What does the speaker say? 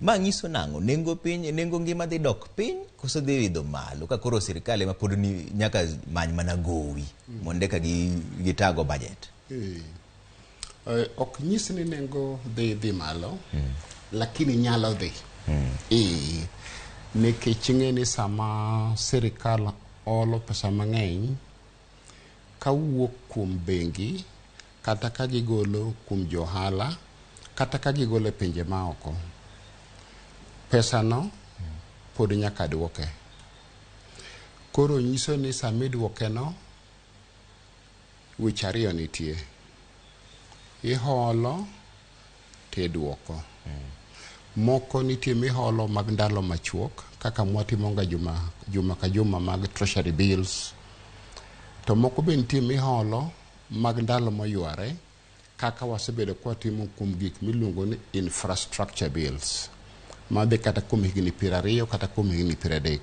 Ma nyiso nang'o? Nengo piny, nengo ngima dhi dok piny koso dhi idho malo ka koro sirikal ema pod ni nyaka many mana gowi mondo eka gitago budget. Ok nyis ni nengo dhi malo, lakini nyalo dhi. Nikech ing'e ni sama sirikal olo pesa mang'eny kawuok kuom bengi kata ka gigolo kuom johala kata ka gigolo e pinje maoko, pesano pod nyaka duoke. Koro nyiso ni sama iduoke no, weche ariyo nitie. Iholo tiduoko. Moko nitie miholo mag ndalo machuok kaka mwatimo ga juma ka juma mag treasury bills. To moko be nitie miholo mag ndalo moyware kaka wasebedo kwatimo kuom gik miluongo ni infrastructure bills madhi kata kuom higni 20 kata kuom higni 30.